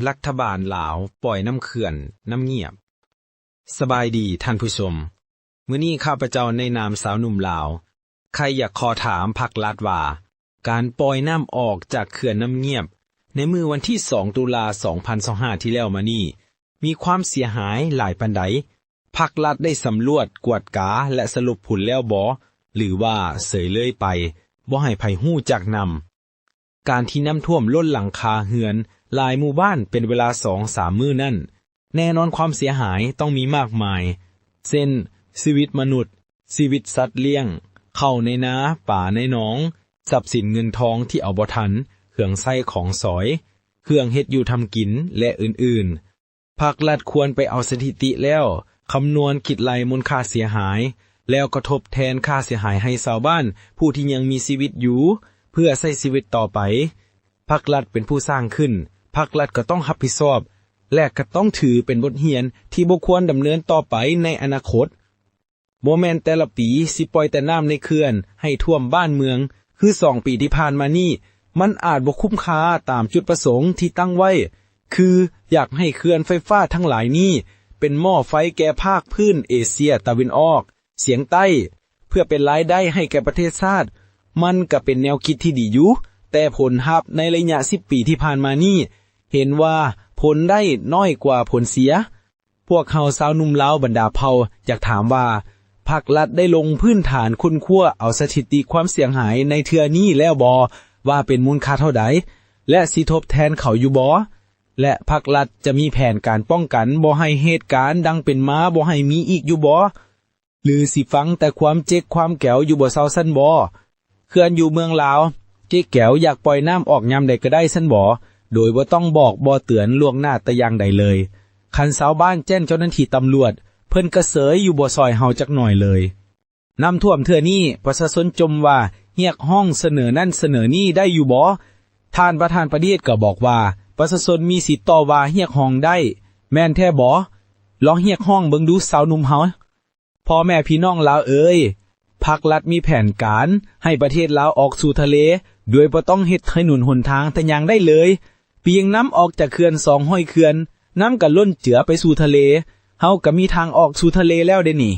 ລັດຖະບານລາວປ່ອຍນ້ຳເຂື່ອນນ້ຳງຽບ. ສະບາຍດີທ່ານຜູ້ຊົມ, ມື້ນີ້ຂ້າພະເຈົ້າໃນນາມຊາວໜຸ່ມລາວ ໃຄ່ຢາກຂໍຖາມພັກລັດວ່າ ການປ່ອຍນ້ຳອອກຈາກເຂື່ອນນ້ຳງຽບ ໃນມື້ວັນທີສອງ ຕຸລາ ສອງພັນຊາວຫ້າ ທີ່ແລ້ວມານີ້ ມີຄວາມເສຍຫາຍຫຼາຍປານໃດ? ພັກລັດໄດ້ສຳຫຼວດ, ກວດກາ ແລະ ສະຫຼຸບຜົນແລ້ວບໍ່ ຫຼືວ່າເສີຍເລີຍໄປ, ບໍ່ໃຫ້ໃຜຮູ້ຈັກນຳ? ການທີ່ນ້ຳຖ້ວມລົ້ນຫຼັງຄາເຮືອນຫຼາຍໝູ່ບ້ານເປັນເວລາສອງສາມມື້ນັ້ນ, ແນ່ນອນຄວາມເສຍຫາຍຕ້ອງມີມາກມາຍ, ເຊັ່ນ ຊີວິດມະນຸດ, ຊີວິດສັດລ້ຽງ, ເຂົ້າໃນນາ, ປາໃນໜອງ, ຊັບສິນເງິນທອງທີ່ເອົາບໍ່ທັນ, ເຄື່ອງໃຊ້ຂອງສອຍ, ເຄື່ອງເຮັດຢູ່ທຳກິນ ແລະ ອື່ນໆ. ພັກລັດຄວນໄປເອົາສະຖິຕິແລ້ວ ຄຳນວນຄິດໄລ່ມູນຄ່າເສຍຫາຍ ແລ້ວກໍທົບແທນຄ່າເສຍຫາຍໃຫ້ຊາວບ້ານຜູ້ທີ່ຍັງມີຊີວິດຢູ່ ເພື່ອໃຊ້ຊີວິດຕໍ່ໄປ. ພັກລັດເປັນຜູ້ສ້າງຂຶ້ນ, ພັກລັດກໍຕ້ອງຮັບຜິດຊອບ ແລະ ກໍຕ້ອງຖືເປັນບົດຮຽນທີ່ບໍ່ຄວນດຳເນີນຕໍ່ໄປໃນອະນາຄົດ. ບໍ່ແມ່ນແຕ່ລະປີຊິປ່ອຍແຕ່ນ້ຳໃນເຂື່ອນໃຫ້ຖ້ວມບ້ານເມືອງ ຄືສອງປີທີ່ຜ່ານມານີ້, ມັນອາດບໍ່ຄຸ້ມຄ່າຕາມຈຸດປະສົງທີ່ຕັ້ງໄວ້, ຄືຢາກໃຫ້ເຂື່ອນໄຟຟ້າທັງຫຼາຍນີ້ເປັນໝໍ້ໄຟແກ່ພາກພື້ນເອເຊຍຕາເວັນອອກສຽງໃຕ້ ເພື່ອເປັນລາຍໄດ້ໃຫ້ແກ່ປະເທດຊາດ. ມັນກະເປັນແນວຄິດທີ່ດີຢູ່, ແຕ່ຜົນຮັບໃນໄລຍະສິບປີທີ່ຜ່ານມານີ້ ເຫັນວ່າຜົນໄດ້ນ້ອຍກວ່າຜົນເສຍ. ພວກເຮົາຊາວໜຸ່ມລາວບັນດາເຜົ່າຢາກຖາມວ່າ ພັກລັດໄດ້ລົງພື້ນຖານຄົ້ນຄວ້າເອົາສະຖິຕິຄວາມເສຍຫາຍໃນເທື່ອນີ້ແລ້ວບໍ່ ວ່າເປັນມູນຄ່າເທົ່າໃດ ແລະ ຊິທົບແທນເຂົາຢູ່ບໍ່? ແລະ ພັກລັດຈະມີແຜນການປ້ອງກັນບໍ່ໃຫ້ເຫດການດັ່ງເປັນມາບໍ່ໃຫ້ມີອີກຢູ່ບໍ່? ຫຼື ຊິຟັງແຕ່ຄວາມເຈັກຄວາມແກວຢູ່ບໍ່ເຊົາຊັ້ນບໍ່? ເຂື່ອນຢູ່ເມືອງລາວ ເຈັກແກວຢາກປ່ອຍນ້ຳອອກຍາມໃດກໍໄດ້ຊັ້ນບໍ່? ໂດຍບໍ່ຕ້ອງບອກບໍ່ເຕືອນລ່ວງໜ້າແຕ່ຢ່າງໃດເລີຍ. ຄັນຊາວບ້ານແຈ້ງເຈົ້າໜ້າທີ່ຕຳຫຼວດ ເພິ່ນກະເສີຍຢູ່ບໍ່ຊ່ອຍເຮົາຈັກໜ້ອຍເລີຍ. ນ້ຳຖ້ວມເທື່ອນີ້ ປະຊາຊົນຈົ່ມວ່າຮຽກຮ້ອງສະເໜີນັ້ນສະເໜີນີ້ໄດ້ຢູ່ບໍ່? ທ່ານປະທານປະເທດກໍບອກວ່າ ປະຊາຊົນມີສິດຕໍ່ວ່າຮຽກຮ້ອງໄດ້. ແມ່ນແທ້ບໍ່? ລອງຮຽກຮ້ອງເບິ່ງດູຊາວໜຸ່ມເຮົາ. ພໍ່ແມ່ພີ່ນ້ອງລາວເອີຍ, ພັກລັດມີແຜນການໃຫ້ປະເທດລາວອອກສູ່ທະເລ ໂດຍບໍ່ຕ້ອງເຮັດຖະໜົນຫົນທາງແຕ່ຢ່າງໃດເລີຍ. ປຽງນ້ຳອອກຈາກເຂື່ອນສອງຮ້ອຍເຂື່ອນ, ນ້ຳກໍລົ້ນເຈືອໄປສູ່ທະເລ. ເຮົາກໍມີທາງອອກສູ່ທະເລແລ້ວເດນີ້.